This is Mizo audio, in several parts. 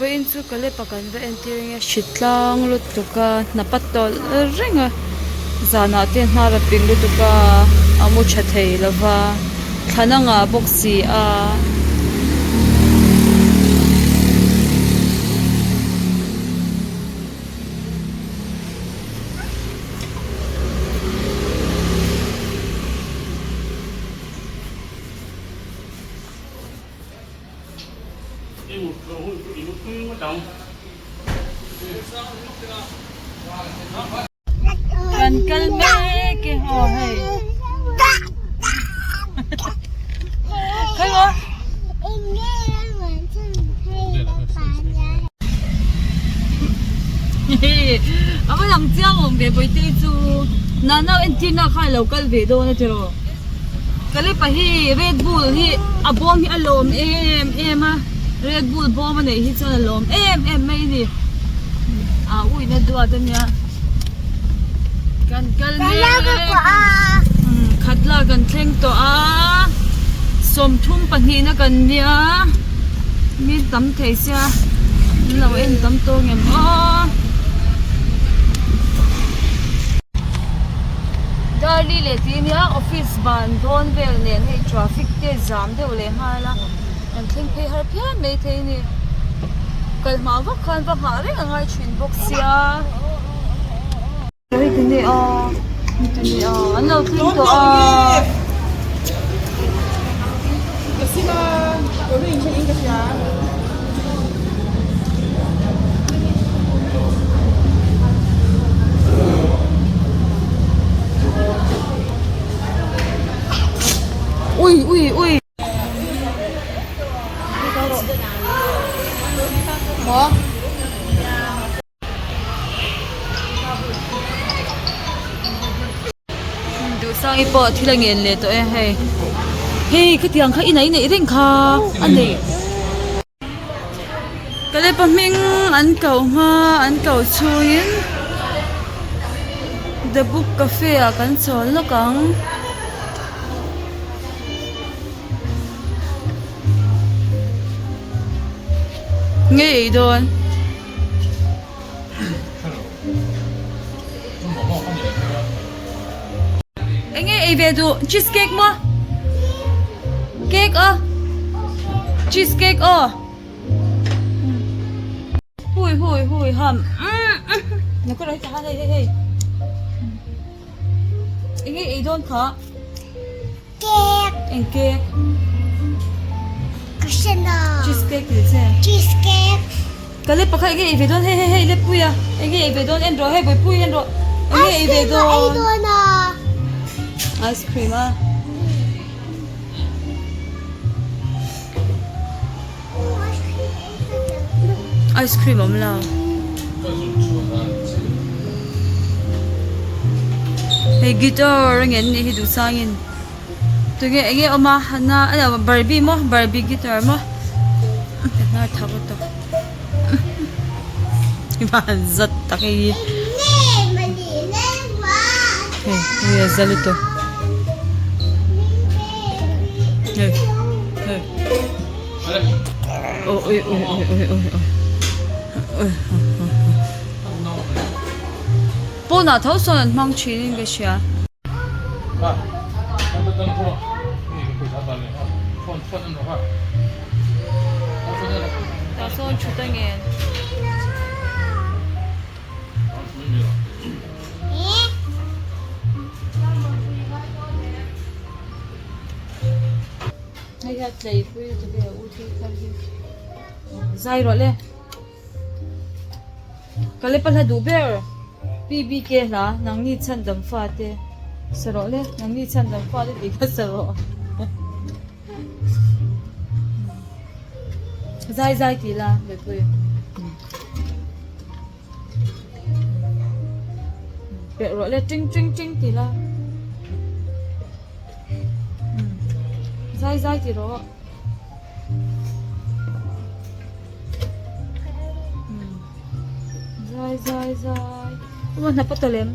Vawiin chu Kalepa kan va entir nge hritlang lutuk a hnap a tawlh reng a zanah te hnar a ping lutuk a a mu tha thei lo va thlan a ngah bawk si a. Kan kal mek e aw hei khawi maw a va lang chiang awm ve Bawihte chu nana entirna kha a lo kal ve dawn a tiraw. Kalepa hi Red Bull hi a bawm hi a lawm em em a Red Bull bawm a neih hi chuan a lawm em em mai a ni a uina duat a nia kan kal mek khatla kan thleng tawh a 32 na kan nia mi tam thei sia an lo en tam tawk ngem aw. Darli leh tih nia office ban dawn vel nen hei traffic te zam deuh leh nghal a kan thleng phei har phian mai thei a ni kal hma vak khan va nghah reng a ngai thin bawk sia hei ti nia hei ti nia an lo thleng tawh a. Ui ui ui Maw Duhsangi pawh thil a ngen leh tawh e hei hei khatiang kha inah i neih reng kha a nei Kalepa hming an ko hma an ko chhungin The Book Cafe ah kan chawl lawk ang. Nge ei dawn. Enge ei ve duh cheese cake maw cake a cheese cake aw hui hui hui ham hei hei hei enge ei dawn kha. Cake. Eng cake? Ka hre lo. Cheese cake tih che. Cheese cake. Ka le pakhat enge ei ve dawn hei hei hei le pui a enge ei ve dawn en rawh hei bawihpui en rawh enge ei ve dawn. Ice cream a ei dawn a. Ice cream a. Ice cream awm lo. Hei guitar a ngen nih hi duhsangin tunge enge awm a na a barbie maw barbie guitar maw ka hnar thak lutuk van zat tak hei hi hei hei a za lutuk hei hei. Pawnah tho sawn an hmang thin in ka hria. Tah sawn thut a ngen. Hei hian tleipui a ti ve a u thil thar hi zai rawh le ka le pa hla duh ber PBK hla nangni chhan dam fa te sa rawh le nangni chhan dam fa te tih kha sa rawh zai zai tih la mipui Perh rawh le ting ting ting ti la zai zai ti rawh zai zai zai maw hnap a tawlh em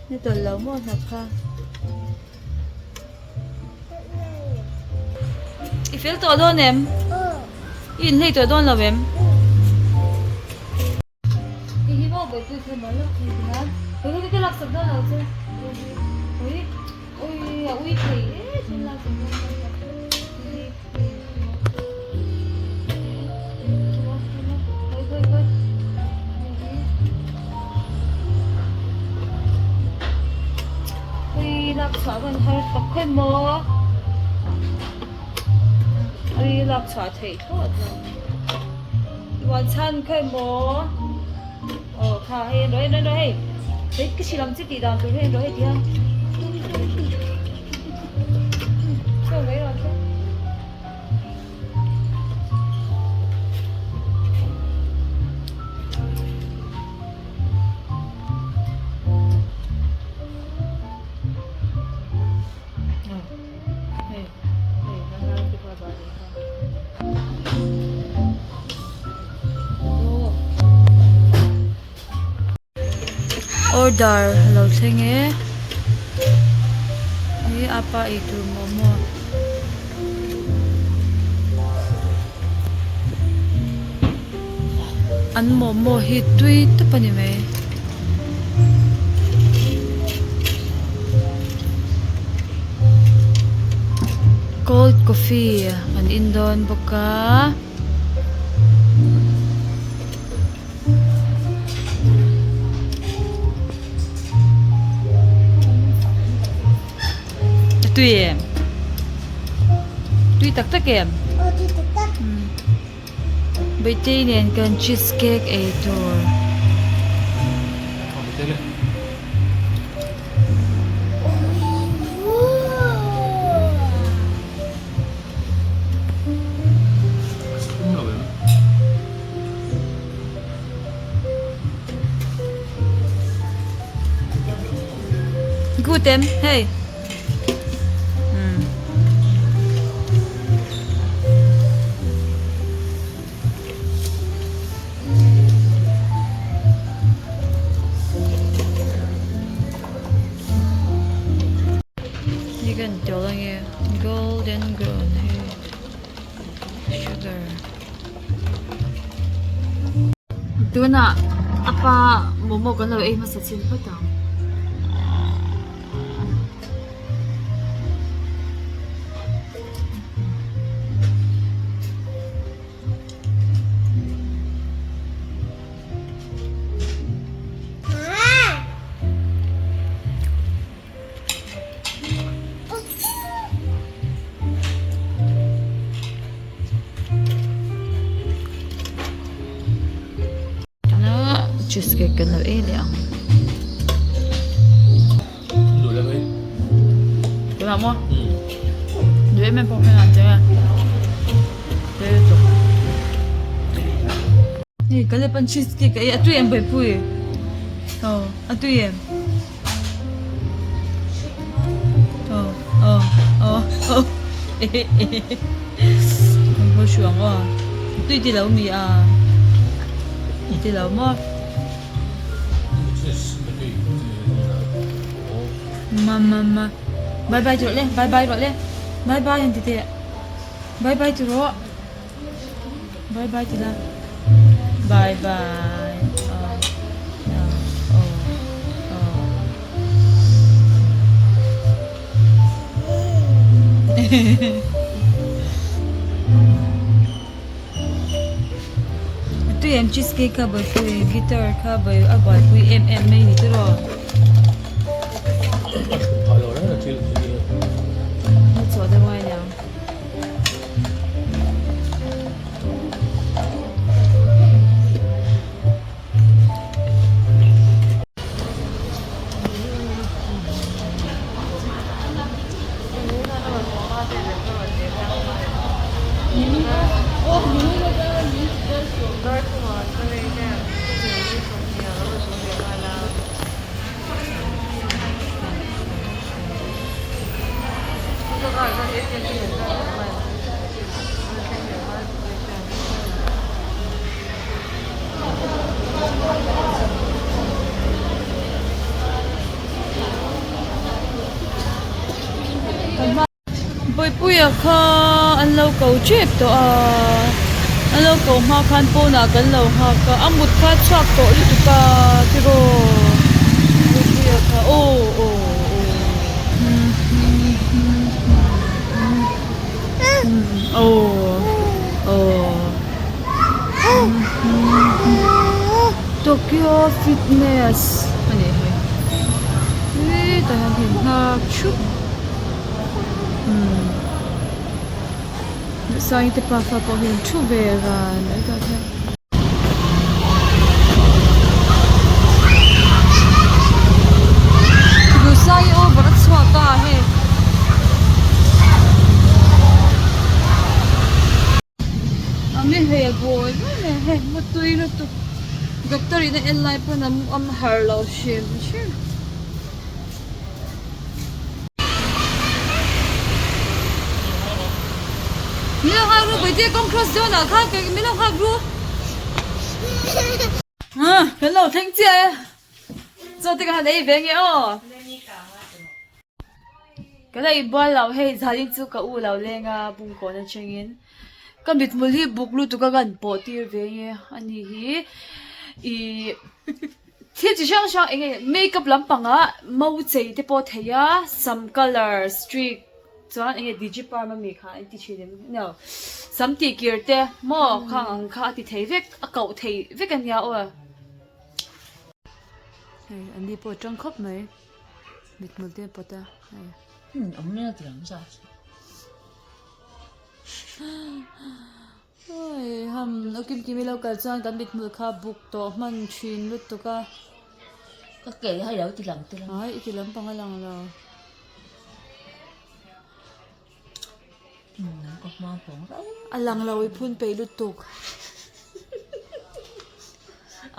ni tawlh lo maw hnap kha i fel tawh dawn em i inhlei tawh dawn lo em. Bawihpui kha maw lak thei nia. Bawihpui ka laksak dawn lo che. Ui ui a ui thei e thil laksak dawn lo che. Ui lak chhuah van har tak khawi maw. Ui lak chhuah theih thlawt lo. Ruan chhan khawi maw. Aw kha hei en rawh en rawh hei. Hei ka hrilh ang che tih dan tur hi en rawh hei ti a. Chaw mai rawh chu. Hei hei kan nau te kha ba ni kha. Order a lo thleng e hi apa eitur momo an momo hi tui tawp a ni mai. Cold coffee an in dawn bawk a. A tui em? Tui tak tak em? Aw tui tak tak. Baitei nen kan cheese cake ei tur. Good em hei. Ni kan tel ange golden grown hei sugar. Tunah a pa momo kan lo ei hmasa chin phawt ang. Tuna cheesecake kan lo ei leh ang. Tunah maw? Duh em em pawh khan an cheng a. Hei ka lep an cheesecake a ei a tui em Bawipuii? Aw a tui em? Aw aw aw aw eh eh kan haw hruang aw tui ti lo mi a ti lo maw ma ma ma bye bye ti rawh le bye bye rawh le bye bye han ti teh bye bye ti rawh. Bye bye ti la bye bye aw aw aw aw tui em cheese cake kha buaipui guitar kha buai a buaipui em em mai ni tiraw. A chhuah deuh ngai aniang. Bawipuia kha an lo ko tep tawh a an lo ko hma khan pawnah kan lo nghak a a mut kha a chhuak tawh lutuk a. Pro Fitness a nih hi hetah hian hei nghak thup umm Sangi te pafa pawh hi an thu ve ran mai tah hian. Duhsangi over a chhuak a hei. A mi hel bawi mai mai hei mutui lutuk doctor in a en lai pawn a awm har lo hrim hrim. Min lo nghak ru Bawitea kawng cross dawn ah khan min lo nghak ru. Kan lo thleng chiah e. Chaw te ka han ei ve nge aw. Ka la inbual lo hei zanin chu ka u lo leng a bungkawn atangin ka mithmul hi buk lutuk a kan pawh tir ve nge a ni hi ih thil chi hrang hrang eng nge makeup lampangah mo chei te pawh a thei a sam colour streak chuan eng nge digiperm ami kha an ti thin em no sam tih kir te maw khang ang kha a ti thei vek a koh thei vek a nia aw hei an ni pawh a tang khawp mai. Mithmul te pawt a hei. Hmm awm nia ti ang zat. Oi ham o kim kimi lo kal chuan kan mithmul kha buk tawh hman thin lutuk a. Ka ke hai lo ti lang te lang. Ai i ti lampang a lang lo. Hmm ka hma pawng rau. A lang lo i phun peih lutuk.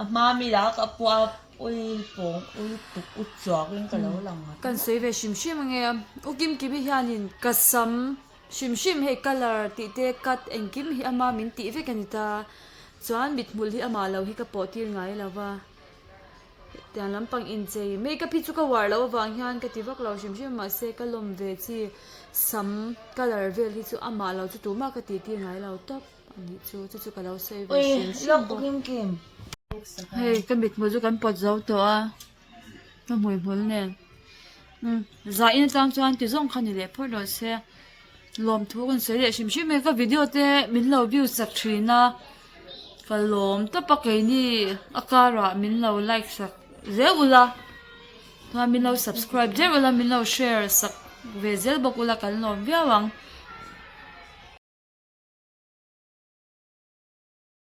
A hma mi la ka pua ui pawng ui tuk u chuak in ka lo lang a. Kan sawi ve hrim hrim ange a, u Kim Kimi hianin ka sam hrim hrim hei colour tih te cut engkim hi ama min tih vek a ni ta, chuan mithmul hi amah lo hi ka pawh tir ngai lo va. Tiang lampang inchei makeup hi chu ka uar loh avang hian ka ti vak lo hrim hrim mahse ka lawm ve chi sam colour vel hi chu amah lo chu tumah ka tih tir ngai lo tawp a nih chu chu chu ka lo sawi ve hrim hrim bawk. Hei ka mithmul chu kan pawt zo tawh a ka hmuihmul nen umm zah in atang chuan ti zawng kha ni leh phawt rawh se lawmthu kan sawi leh hrim hrim e ka video te min lo view sak thin a. Ka lawm tawp a keini a karah min lo like sak zel ula chuan min lo subscribe zeuh ula min lo share sak ve zel bawk ula kan lawm viau ang.